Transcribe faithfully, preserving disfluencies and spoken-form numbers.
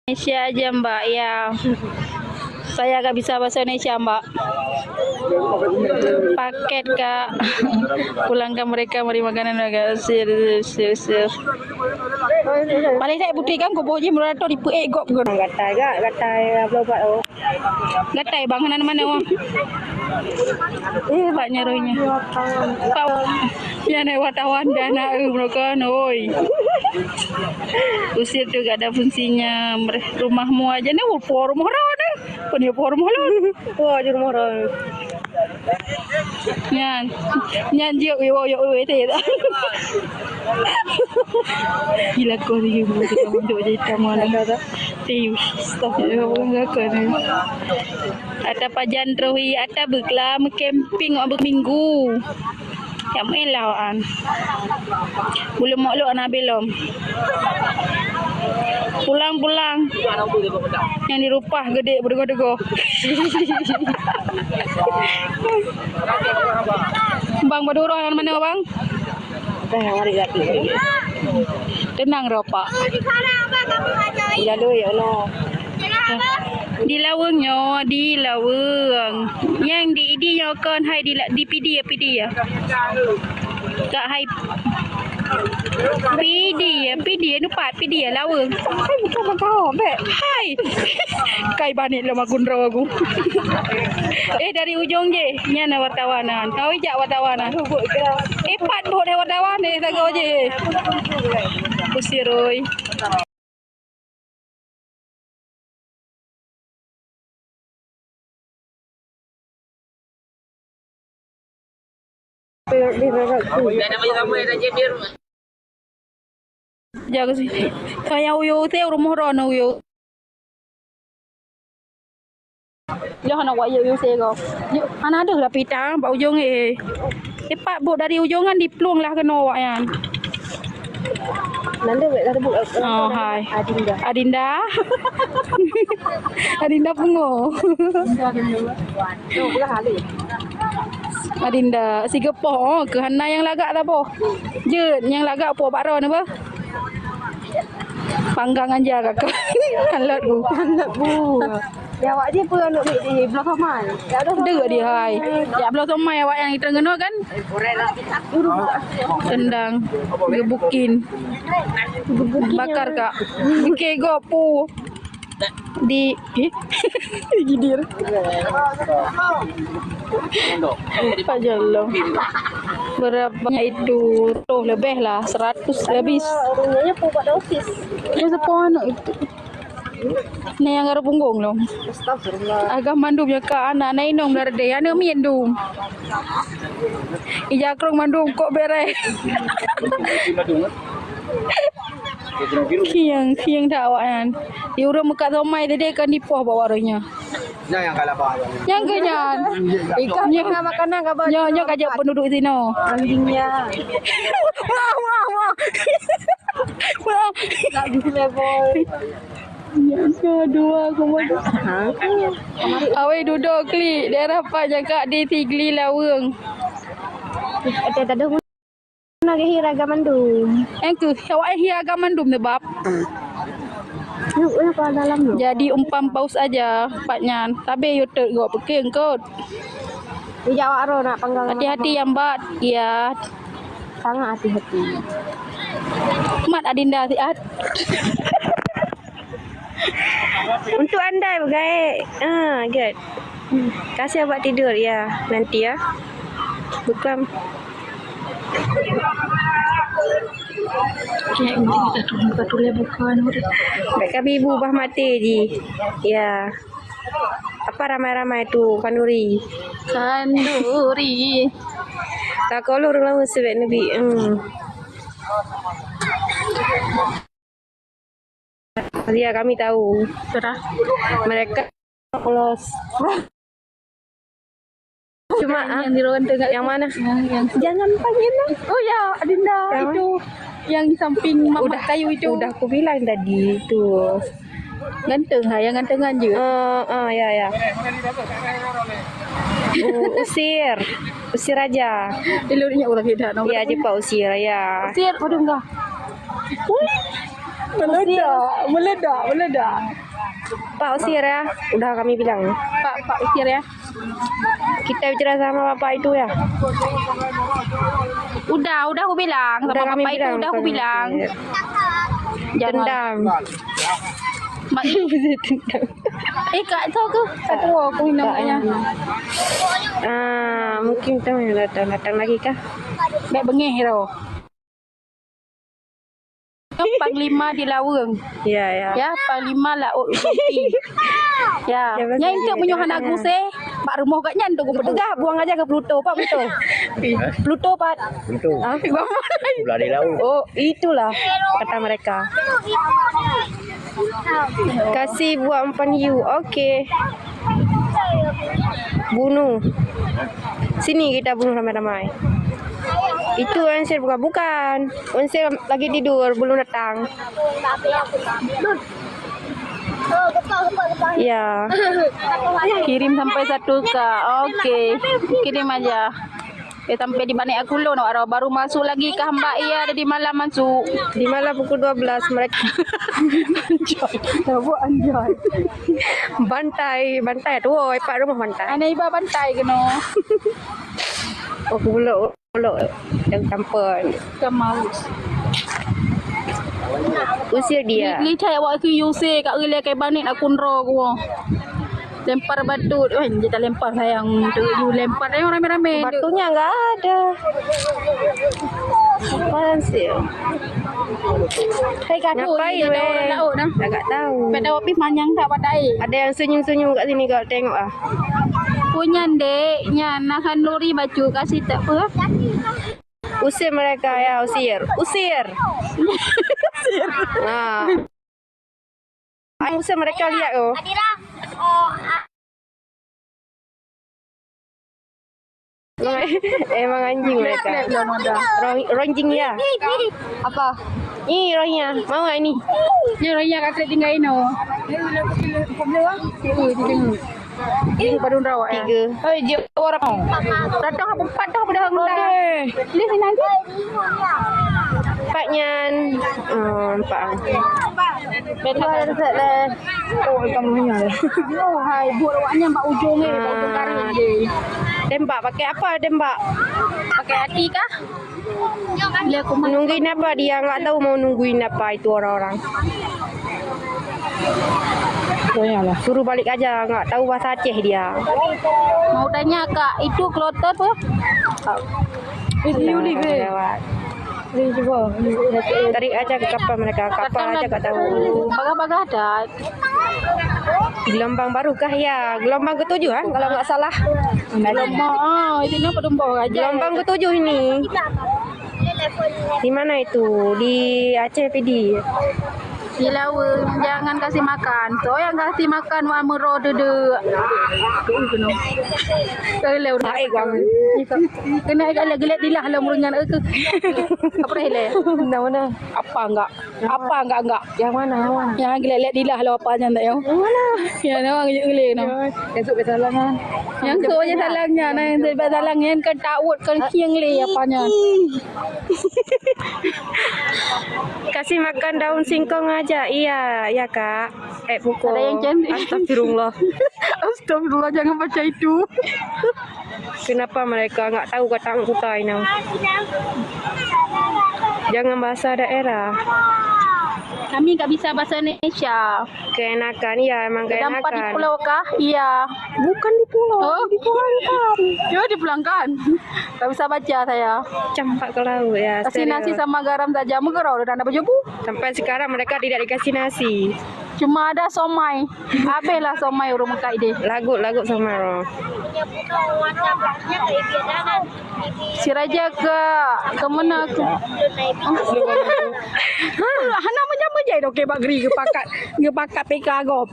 Indonesia aja, Mbak, ya. Saya agak bisa bahasa Indonesia, Mbak. Paket, Kak. Pulangkan mereka mari makanan, Kak. Sir, sir, sir. Paling saya putih kan, kuboh je murah tu, dipeuék gop ke. Gatai, Kak. Gatai, apa, Pak, oh. Gatai bang, hana mana wah. Eh, Pak nyaroinya. Pak, ya naik wartawan dan nak, eh, mereka, oi. Usir tu gak ada fungsinya. Mere-, rumahmu aja ni, oh, po rumah orang ni. Kau ni po rumah orang. Po aja rumah orang. Nyan. Nyan je, wei, wei, wei, wei, teh. Gila kau ni, ibu, kita masuk je tamu ni. Serius. Astagfirullah, bukan kelakar ni. Ata pajan terohi, ata beuklam camping awak beuminggu. Ya, main lah awak an. Belum maklum anak belum. Pulang-pulang. Yang dirupah gede berdegoh-degoh. Bang, badurong yang mana, Bang? Dah, mari lagi. Tenang, Ropak. Jalur ya, no. Di Laweueng nyoe, di Laweueng. Nyang di Idi nyoe kon hai di la-, di Pidie ya, Pidie ya. Kak hai Pidie ya, Pidie ya, nupat Pidie ya, Laweueng. Hai bukan bangkau, bek. Hai. Kai banik lom aku nro aku. Eh, dari ujong je. Nyan na wartawan nyan. Kau ijak wartawan nyan. Eh, pat boh deh wartawan deh, sago je. Kusiroi. Jaga sih. Saya uyo teh rumoh ron uyo. Dah nak wak yuk yuk sego. Yuk, hana deuh lah pitang bak ujong eh. Tepat buk dari ujong kan diplueng lah kena wak nyan. Nanda wek dah tebuk, eh, Oh, hai. Adinda. Adinda. Adinda pungo. Tuh, belah hari. Adinda, siga poh, oh, keu hana nyang lagak lah poh. Jeuet, nyang lagak poh bak ron apa? Panggang aja kakak. Kan lot bu. Kan lot bu. Ya, awak je pun aneuk di, di bloe somai. Ya, bloe somai. Dek di hai. Ya, bloe somai awak nyang iteung keunoe kan? Tendang, gebukin. Bakar, Kak. Bikego pu. Di, eh? Gidir. Pajalong. Berapa itu? Tuh, lebih lah, seratus lebih. Orangnya pun pada osis. Dia sepuluh anak itu. Ni nyang arah punggung lom. Astagfirullah. Agam mandum ya ka anak, na inong dah deh. Aneuk miet dum. Ija krong mandum kok bereh. Kieng, kieng dah awak nyan. Di ureueng meukat somai tadi kan dipoh bak warungnya. Nah, yang kalah bawah. Yang kenyan. Ikan tengah makanan kah, Bang? Nyo, nyo kajak penduduk sino. Anjingnya. Wah, wah, wah. Wah. Tak bisa, boy. Ya, dua, dua. Awai duduk klik daerah Pak Jakak di Tigli Laweng. Ada, ada. Nah, geuhi raga mandum. Engkeuh, awak hi raga mandum teuh bab. Yuk, eh, ke dalam yuk. Jadi umpan paus aja, pat nyan. Tabe yue teuk gok peuke eungkot. Ija awak ro nak panggang. Hati-hati ya, Mbak. Ya. Sangat hati-hati. Mat Adinda siat. Untuk anda, bagai. Ah, good. Kasih abang tidur, ya. Nanti, ya. Bukan. Bek kami ibu bah mati ji. Ya. Apa ramai-ramai tu, kanduri? Kanduri. Tak kolor lama sebab Nabi. Hmm. Ya, kami tahu. Sudah. Mereka close. Cuma, yang ah, di ruang tengah yang mana? Yang, yang jangan panggil lah. Oh ya, Adinda. Yang itu mana? Yang di samping mamak udah, kayu itu. Udah aku bilang tadi itu. Ganteng ha, yang gantengan je. Ah, ah, ya, ya. U-, usir. Usir aja. Ilurnya orang tidak. Ya, cepat usir, ya. Usir, aduh enggak. Meledak, meledak, meledak. Pak usir ya, udah kami bilang. Pak, Pak usir ya. Kita bicara sama bapak itu ya. Udah, udah aku bilang sama bapak itu, udah aku bilang. Jangan. Dendam. Mak- Eh, Kak, tahu ke? Satu aku namanya. Ah, mungkin tahu yang datang, datang lagi kah? Bek bengeh tu. Panglima di Laweng. Ya, ya. Ya, Panglima Laut Jampi. Ya. Nyan itu meunyoe hana gusé, bak rumoh gak nyan tu geupeugah, buang aja ke Pluto, Pak Pluto. Pluto, Pak. Pluto. Ah, sebelah di laut. Oh, itulah kata mereka. Kasih buat umpan hiu. Oke. Bunuh. Sini kita bunuh ramai-ramai. Itu Ensir bukan, bukan. Ensir lagi tidur, belum datang. Ya. Kirim sampai satu K. Oke. Kirim aja. Eh, sampai di Banek Aku Lôn, awak baru masuk lagi kah, Mbak? Iya, ada di malam masuk. Di malam pukul dua belas mereka. Anjay. Anjay. Bantai, bantai tu, oh, empat rumah bantai. Anak iba bantai kena. Oh, ulok, ulok. Yang tampan. Kemau. Usir dia. Li, li cai awak tu, you say, kat relay kai banet aku nro ku. Lempar batu. Eh, dia tak lempar sayang. Tu you lempar, eh, ramai-ramai. Batunya enggak ada. Apaan sih? Hai, kadu, ngapain, dia weh? Laut dah. Agak tahu. Pada wapi manyang tak pada air. Ada yang senyum-senyum kat sini, kau tengok ah. Punyan, Dek, nyan nah khanduri bacut kasih tak apa. Usir mereka ya, usir. Usir. Usir. Nah. Ayo, usir mereka lihat tu. Emang anjing mereka. Ron-, ronjing ya. Apa? Ni Rohingya. Mau tak ini? Ni Rohingya kat tinggal ino. Tiga padum rawa ya. Tiga. Hei, jauh orang. Datang apa empat dah pada orang dah. Okey. Dia sini aja. Empat nyan. Oh, empat. Betul. Oh, kamu nya. Oh, hai, buat awaknya bak ujung eh, bak ujung garis je. Tembak pakai apa tembak? Pakai hati kah? Nungguin apa dia? Nggak tahu mau nungguin apa itu orang-orang. Suruh balik aja, nggak tahu bahasa Aceh dia. Mau tanya, Kak, itu kloter apa? Itu Yuli, be. Lewat. Tarik aja ke kapal mereka. Kapal aja nggak tahu. Bagah-bagah ada. Gelombang baru kah? Ya, gelombang ketujuh kan, kalau nggak salah. Gelombang, oh, itu ni padum boh aja. Gelombang ketujuh ini. Di mana itu? Di Aceh Pidie. Di laut, jangan kasih makan. So yang kasih makan, wah, mero duduk. Kena agak gelek dilah lah muringan. Apa dah hilang? Mana, mana? Apa enggak? Apa enggak, enggak? Yang mana? Yang mana? Yang gelek-gelek dilah lo apa nyan tak yo? Yang mana? Yang mana? Yang gelek no. Yang sok salah kan? Yang sok je salah nyan, yang sok salah nyan kan taut kan kieng le apa nyan. Kasih makan daun singkong aja. Iya, ya, Kak. Eh, pukul. Ada yang cantik. Astagfirullah. Astagfirullah, jangan baca itu. Kenapa mereka nggak tahu kata angkutai nang? Jangan bahasa daerah. Kami nggak bisa bahasa Indonesia. Keenakan, iya, emang keenakan. Dapat di pulau kah? Iya. Bukan di pulau, oh, dipulangkan. Ya, dipulangkan. Tak bisa baca saya. Campak ke laut, ya. Kasih nasi sama garam saja. Meugeurau dah nak berjubu. Sampai sekarang mereka tidak dikasih nasi. Cuma ada somai. Habislah somai ureueng Mekah ideh. Lagut, lagut somai, oh. Si raja ke, ke mana ke? Hana meujai-meujai doke bak geri geupakat, geupakat P K gob.